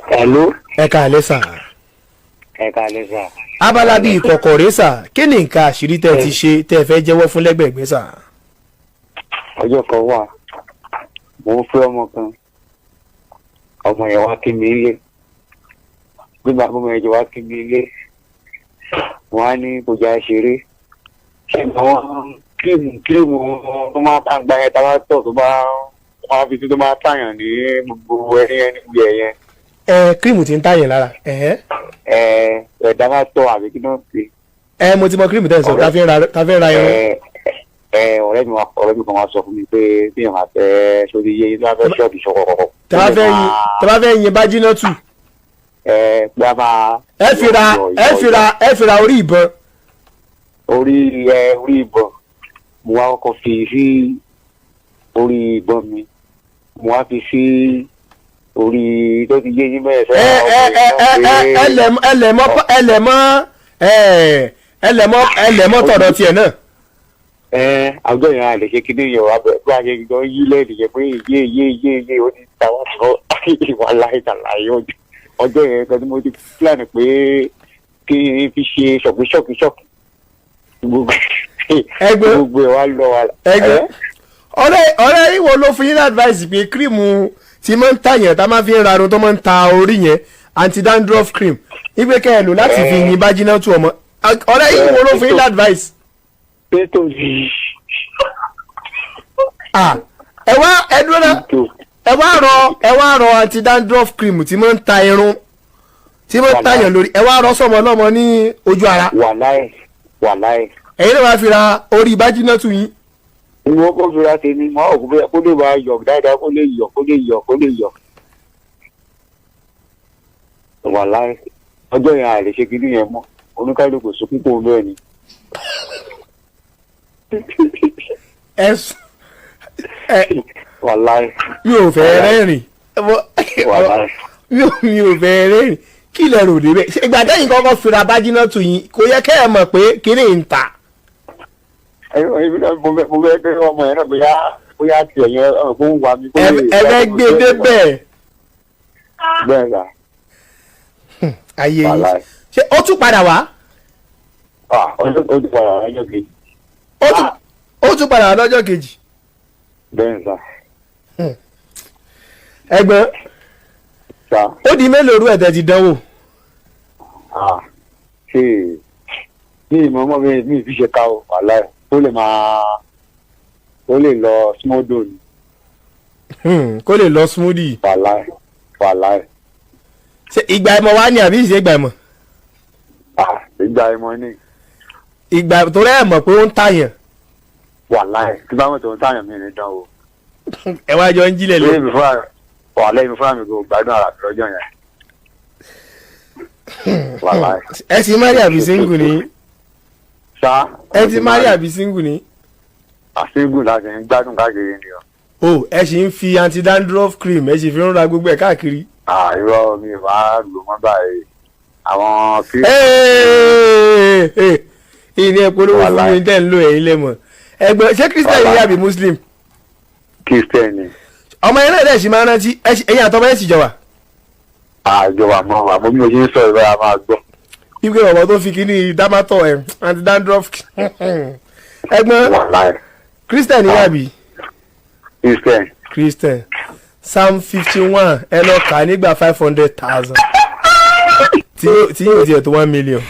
Hello. Ẹ káalẹ́ sà. Ẹ káalẹ́ sà. Abala bíi ìkọ̀kọ̀ rèé sà. Kí ni nǹkan àṣírí tẹ́ ẹ ti ṣe tẹ́ ẹ fẹ́ jẹ́wọ́ fún lẹ́gbẹ̀ẹ́gbẹ́ sà? Ọjọ́ kan wà, mò ń fẹ́ ọmọ kan. Ọmọ yẹn wá kí mi ilé. Bí bàbá ọmọ yẹn jọ wá kí mi ilé, wọ́n á ní kò já ṣeré. Ṣé àwọn cream tó máa tá gba yẹn, tá bá tọ̀, tó bá wọ́n á fi tó máa tàyàn ní gbogbo ẹni gbogbo ẹ̀ yẹn? Ẹ cream tí ń tàyàn lára ẹ̀hẹ́. Ẹ ẹ̀dá máa tọ̀ àbí kí náà pè? Ẹ mo ti mọ cream tẹ́ ẹ sọ, tá fi ń ra irun. Ẹ ẹ ọ̀rẹ́ mi kan wá sọ fún mi pé bí èèyàn máa fẹ́ sórí iye tó bá fẹ́ ṣọ́ọ̀bì ṣọkọ̀kọ̀. Tẹ́ bá fẹ́ yin bá jiná tù. Ẹ pé a máa. Ẹ fi ra orí ìbọn. Orí ìbọn, mo wá kọ́kọ́ fi sí orí ìbọn mi, mo wá fi sí orí tó ti yé yín bẹ́ẹ̀. Ẹ ẹ ẹ ẹ ẹ ẹ lẹ̀ mọ́ ẹ ẹ lẹ̀ mọ́ ẹ lẹ̀ mọ́ tọ̀dọ̀ tiẹ̀ náà. Ẹ àwùjọ yẹn a lè ṣe kíní yẹn wà bẹ bí a ṣe gan yí lẹ́nu yẹn pé yé yé yé yé, ó ti ta wá sọ ìwà láìsàlàyé. Ọjọ́ yẹn kan tí mo ti plan pé kí n fi ṣe ṣọ̀kì ṣọ̀kì ṣọ̀kì gbogbo gbogbo ẹ̀ wá lọ wa. Ẹgbẹ́ ọ̀rẹ́ yìí wo ló fún yín ní advice pé cream tí máa ń tàyàn, tá máa fi ń rarun, tó máa ń ta orí yẹn, anti dandruff cream, ipe kẹ́ ẹ lò láti fi yin bá jiná tú ọmọ? Ọ̀rẹ́ yìí wo ló fún yín ní advice? Pétò yìí. Ah, ẹ wá, ẹ dúró náà. Ẹ wá rọ anti dandruff cream tí máa ń ta irun, tí máa ń tàyàn lórí, ẹ wá rọ sọmọ ọlọ́mọ ní ojú ara. Wàláì, wàláì. Ẹ̀yin náà wá fi ra orí bá jiná tú yín. Ìwọ kó fira tèmi mọ òkú bóyá kó lè máa yọ dáadáa, kó lè yọ, kó lè yọ, kó lè yọ. Wàláì, ọjọ́ yẹn a lè ṣe kíní yẹn mọ́, oníkálukú sunkún kó bẹ́ẹ̀ ni. Ẹ Wàláì. Mi ò fẹ́ rẹ́rìn. Wàláì. Mi ò fẹ́ rẹ́rìn. Kí lẹ rò débẹ̀? Ṣé ìgbà tẹ́yìn kọ́kọ́ fira bájínà tù yín, kò yẹ kẹ́ ẹ mọ̀ pé kíní ń ta? Mo fẹ́ pé ọmọ yẹn náà bóyá tiẹ̀ yẹn kó ń wà mí kó lè. Ẹ fẹ́ gbé débẹ̀. Bẹ́ẹ̀ sà. Ayé yìí. Wàláì. Ṣé ó tún padà wá? Ah, ó ti padà lọ́jọ́ kejì. Ó tún padà wá lọ́jọ́ kejì? Bẹ́ẹ̀ sà. Ẹ̀gbọ́n. Sà. Ó di mélòó rú ẹ̀tẹ̀ ti dánwò? Ah, ṣe ní ìmọ̀ ọmọ mi mi fi ṣe ká o. Wàláì, ó lè máa ó lè lọ smooth ni. Kó lè lọ smoothie. Wàláì, wàláì. Ṣé ìgbà ìmọ̀ wá ní àbí ìṣe ìgbà ìmọ̀? Ah, ìgbà ìmọ̀ ni. Ìgbà tó rẹ́ ẹ̀ mọ̀ pé ó ń tàyàn. Wàláì, tí bá wọn tó ń tàyàn, mi ní dán o. Ẹ wá jọ ń jílẹ̀ lọ. Lórí mi fúnra, wàláì, mi fúnra mi kò gbádùn ara mi lọ́jọ́ yẹn, wàláì. Ẹ ti marry àbí single ni? Sá. Ẹ ti marry àbí single ni? Àṣígùn láti ń gbádùn káàkiri ni o. O ẹ sì ń fi anti dandruff cream, ẹ sì fi ń ra gbogbo ẹ̀ káàkiri. Ah, irọ́, mi ò máa lò mọ́ báyìí àwọn kí. Ìní ẹ polówó fún mi tẹ́ ń lo ẹ̀yin lẹ́mọ̀. Ẹgbẹ́, ṣé Christian yìí àbí Muslim? Christian ni. Ọmọ yẹn náà dẹ̀ sì máa rántí ẹ̀yin àtọmọ ẹ̀ sì jọ wà? Àjọwà mọ́ àmọ́ bí mo ṣe ń sọ̀rọ̀ bẹ́ẹ̀, a máa gbọ́. Wípé bàbá tó fi kíní dámátọ̀ ẹ̀ anti dandruff. Ẹ̀gbọ́n. Wàláì. Christian yìí àbí? Christian. Christian. Psalm 51, ẹ lọ kà á nígbà 500,000 tí yóò tiẹ̀ tó 1 million.